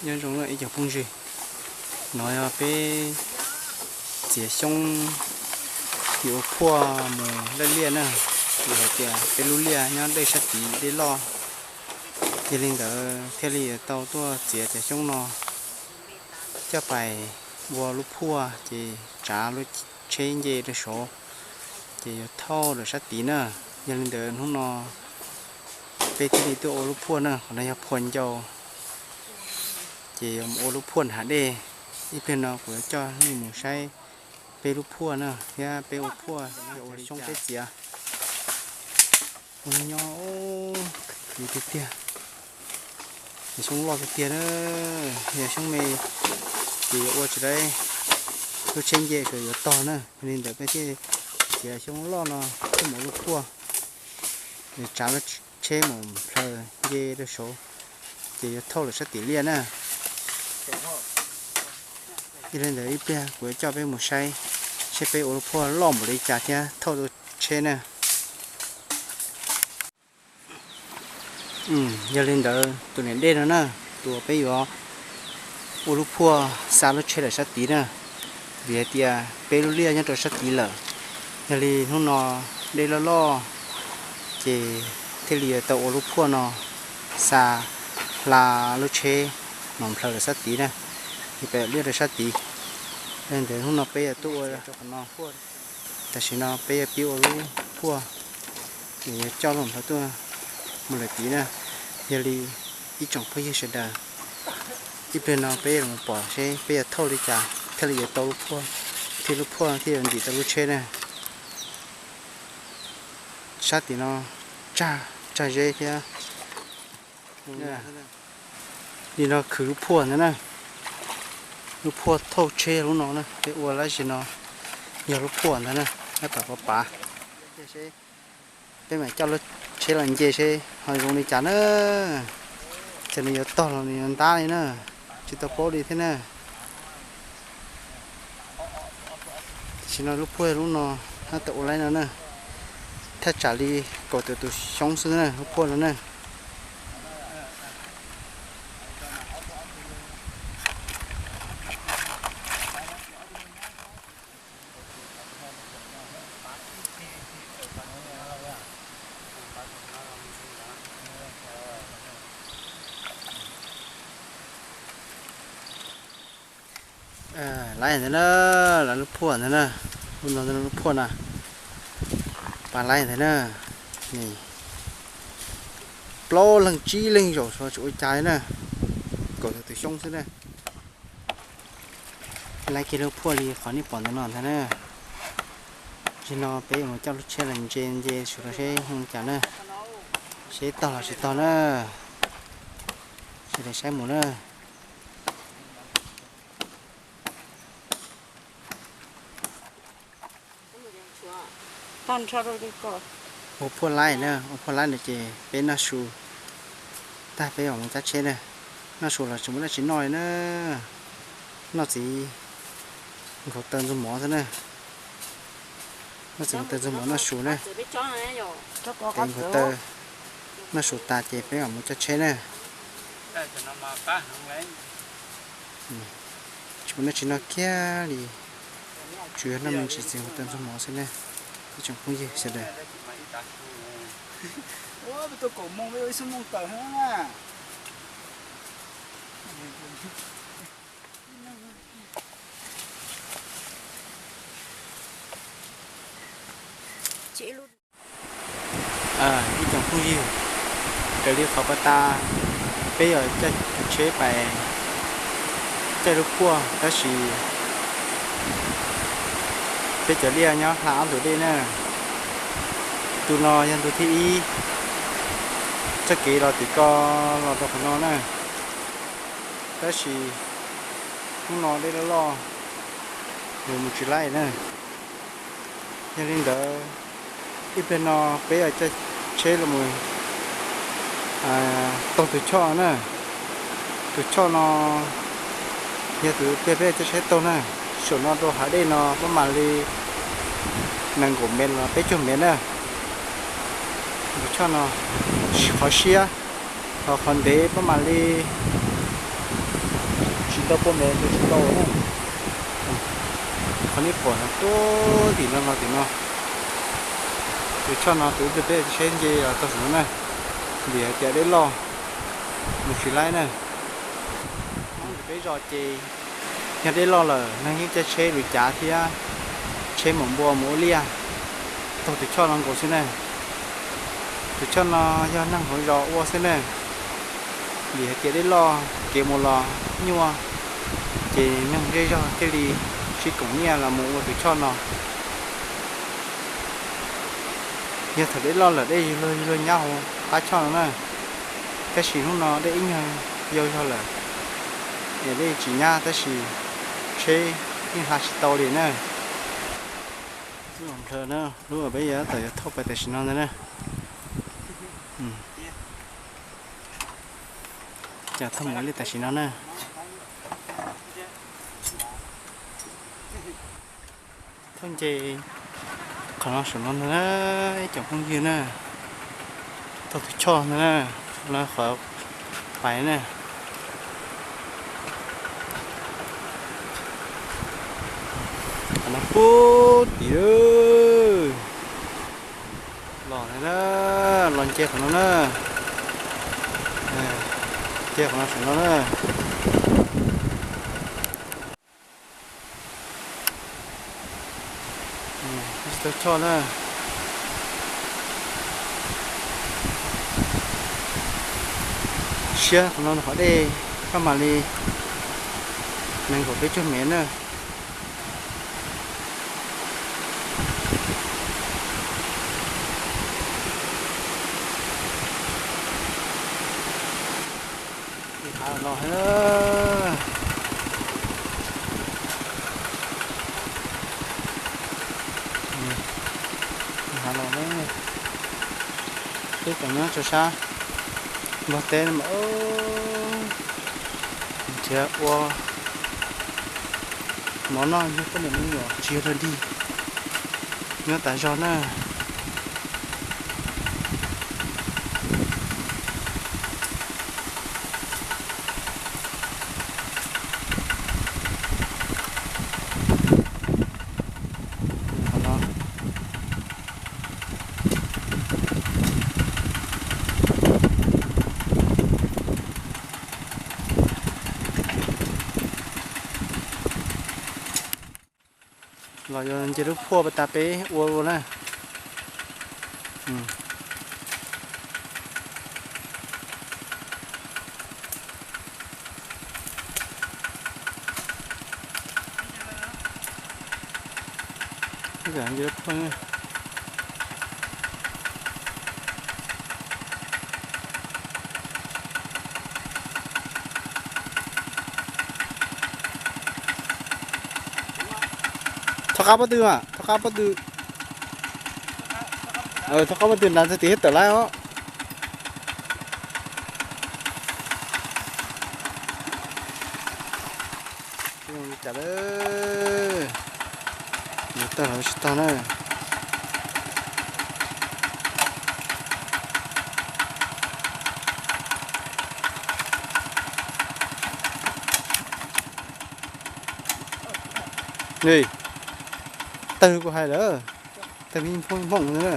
Nyob zoo ib cov phooj ywg, no yog peb txiav xyoob yuav ua phuaj mus laij liaj na, vim hais tias peb lub liaj nyob dej sab tid dej loj. Yog li ntawd thiaj li yuav tau tuaj txiav cov xyoob no coj pais ua lub phuaj ces tsav lub tsheb nce rau saud, ces yuav thauj lawm sab tid na. Yog li ntawd hnub no peb thiaj li tuaj ua lub phuaj na, qhov no yog phuaj ncau, ces yuav mus ua lub phuaj nram dej. Ib pliag no kuv yuav coj nej mus saib peb lub phuaj na thiab peb ua phuaj, ua xyoob peb txiav. Ua nyob tiag tiag, xyoob loj tiag tiag na, yog xyoob me ces yuav ua tsis tau, lub tsheb nce saud yuav tog na. Yog li ntawd peb thiaj txiav xyoob loj no coj mus ua lub phuaj, tsav lub tsheb mus plhaws nce rau saud, ces yuav thauj lawm sab tim liaj na. Yog li ntawd ib pliag kuv yuav coj peb mus saib, saib peb ua lub phuaj loj npaum li cas thiab thauj tau tsheb na. Yog li ntawd tus niam dej no na, tus uas peb yuav ua lub phuaj xa lub tsheb lawm sab tid na, vim hais tias peb lub liaj nyob rau sab tid lawm. Yog li hnub no dej loj loj, ces thiaj li yuav tau ua lub phuaj no xa hla lub tsheb mus plhaws lawm sab tid na, es peb liaj rau sab tid. Yog li ntawd hnub no peb yuav tuaj ua rau qhov no. Tam sim no peb yuav pib ua lub phuaj, es yuav coj lub hauv tuaj mus lawm tid na. Yog li ib tsoom phooj ywg sawv daws, ib pliag no peb yuav los pom seb peb yuav thauj li cas thiaj li yuav tau lub phuaj, thiab lub phuaj thiaj yuav ntim tau lub tsheb na. Sab tim no tsag, tsag zeb thiab. Li no khwv lub phuaj ntawd na, lub phuaj thauj tsheb lub no na, peb ua lab zim no yog lub phuaj ntawd na, tab tom pav pav. Peb mam coj lub tsheb los nce seb ho zoo li cas na. Ces nws yuav tog los nws yuav ntab li na, tsis tau paub li thiab na. Tam sim no lub phuaj lub no tab tom ua laib no na, thaj tsam li kaum tawm tus xyoob xwb na lub phuaj no na. Laib ntawd na, lawv lub phuaj ntawd na, lub no lub phuaj na, pab laib ntawd na, plaub leeg tsib leeg zaum tsis ua cas li na, kaum tawm tus xyoob xwb na. Laib kiag lub phuaj li qhov nej pom ntawm no ntag na. Tam sim no peb yuav mus coj lub tsheb los ntse ntse saud los seb zoo li cas na, seb tog los tsis tog na. Sawv daws saib mus na. Ua phuaj laib na, ua phuaj laib no ces peb noj su tag peb mam mus cab tsheb na. Noj su los tsis muaj dab tsi noj li na, noj txiv nkaus taw ntxuag mov xwb na. Noj txiv nkaus taw ntxuag mov noj su na. Ces nkaus taw noj su tas ces peb mam mus cab tsheb na. Tsis muaj dab tsi noj kiag li, tsuas yog noj me ntsis txiv nkaus taw ntxuag mov xwb na. Ib tsoom phooj ywg sawv daws. Ib tsoom phooj ywg, raws li qhov pas tas peb yuav coj tsheb pais caij lub phuaj tab sis peb cov liaj nyob hla ob ntug dej na. Ntu no yog ntu thib ib, txoj kev los tim ko los rau qhov no na. Tab sis hnub no dej loj loj, mus mus tsis laib na. Yog li ntawd, ib pliag no peb yuav coj tsheb los mus taug tus choj na. Tus choj no yog tus pliag peb coj tsheb taug na. Saum no rau hav dej no pab mam li nees nkaum mev los peb caug mev na. Tus choj no qhov siab, ho qhov ntev pab mam li Cov pua me ntawd tsis tau na. Qhov nej pom no tuaj tim no los tim no. Tus choj no tus ib pliag peb saib nce los txog saum no na. Vim hais tias dej loj mus tsis laib na. Peb zos ces yog dej loj lawm neeg yeej caij tsheb lwm cav thiab, tsheb mus npua mus ua liaj taug tus choj no nkaus xwb na. Tus choj no yog neeg hauv zos ua xwb na. Vim hais tias dej loj kev mus los nyuaj, ces neeg zej zog thiaj li sib koom nyiaj los mus ua tus choj no. Yog thaum dej loj lawm dej yuav luag nyab hauv qab choj no na. Tab sis hnub no dej ib nyuag yau zog lawm es dej tsis nyab tab sis tsheb yeej hla tsis tau li na. Lub peb yuav tau yuav thauj pais tam sim no ntag na. Ces thauj mus li tam sim no na. Thauj nce qhov no saum no ntag na, ib cov phooj ywg na. Thauj tus choj ntag na, no qhov pais na. Qhov no pub tim los ntag na, los nce qhov no na. Nce qhov no saum no na. Tsis tau choj na. Siab qhov no qhov dej koj mam li nees nkaum peb caug mev na. Hav los no, hav los na, peb cov nyob rau sab npog teb no mas, nrhiav ua mov noj yug poj niam me nyuam tsis yog dog dig, nyob tas zog na. Los yuav nce lub phuaj pas tas peb ua ua na. Thov qab pob tw mas, thov qab pob tw. Thov qab pob tw nrad txog tim thiab tawm laib os. Cas lawm, yuav tawg los tsis tau na. Tawg kuv hais lawm, tawg me nphooj nphooj na.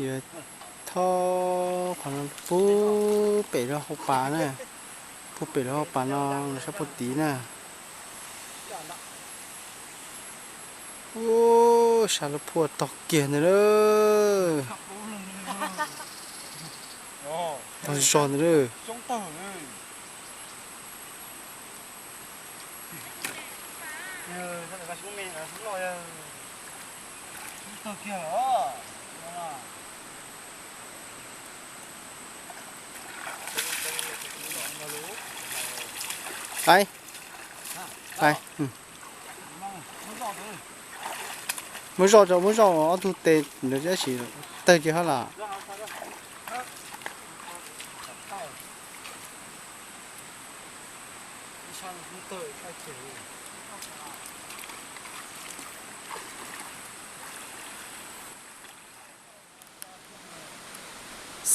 Yuav thauj qhov no pub pem rau hauv pas na, pub pem rau hauv pas no los sab puag tid na. Ub, sab lub phuaj tog kiag ntawd lawm. Tog zog ntawd lawm. Ai, ai, muab zoj tso, muab zoj ob tug tes ntawd tab sis tawg kiag hab las.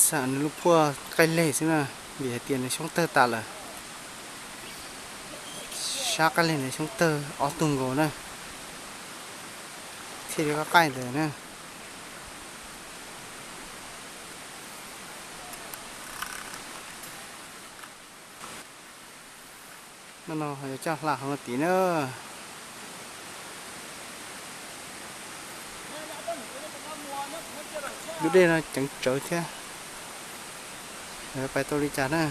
Xam nws lub phuaj qaij leg xwb na, vim hais tias nws xyoob tawg tas lawm. Sab qaij leg nws xyoob tawg ob tug nkaus na, thiaj li qaij ntawd na. No no yuav coj hla hauv no tid na. Lub dej no ceev tsawv thiab. Pais tau li cas na.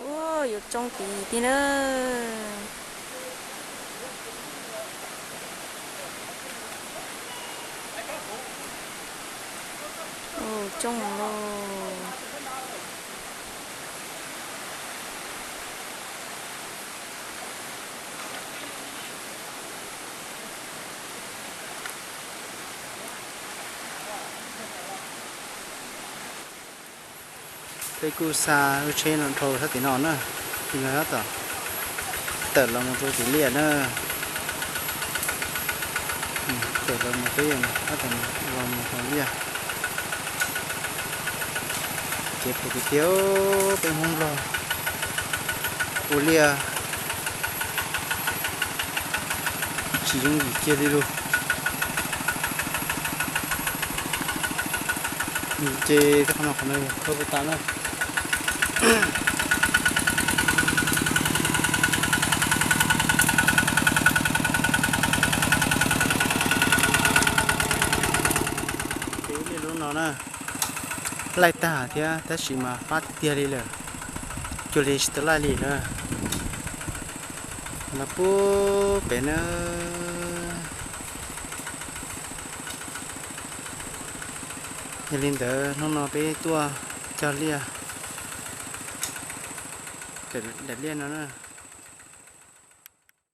Ua, yuav tsoo tid thiab na. Ua, tsoo lauj. Peb kuj xa lub tsheb no dhau sab tim no na, tim no tab tom tawm los mus rau tim liaj na. Tawm los mus peb tab tom los mus hauv liaj. Kev phem tiag tiag, peb Hmoob Nplog ua liaj tsis yooj yim kiag li lus. Ces tej qhov no qhov no yog khawb puas tas na. Ces ib li lub no na, laij tag thiab tab sis mas fab tiag tiag li lawm, cuag li tsis tau laij li na. Los puag pem na. Yog li ntawd hnub no peb tuaj cog liaj, daim liaj no na.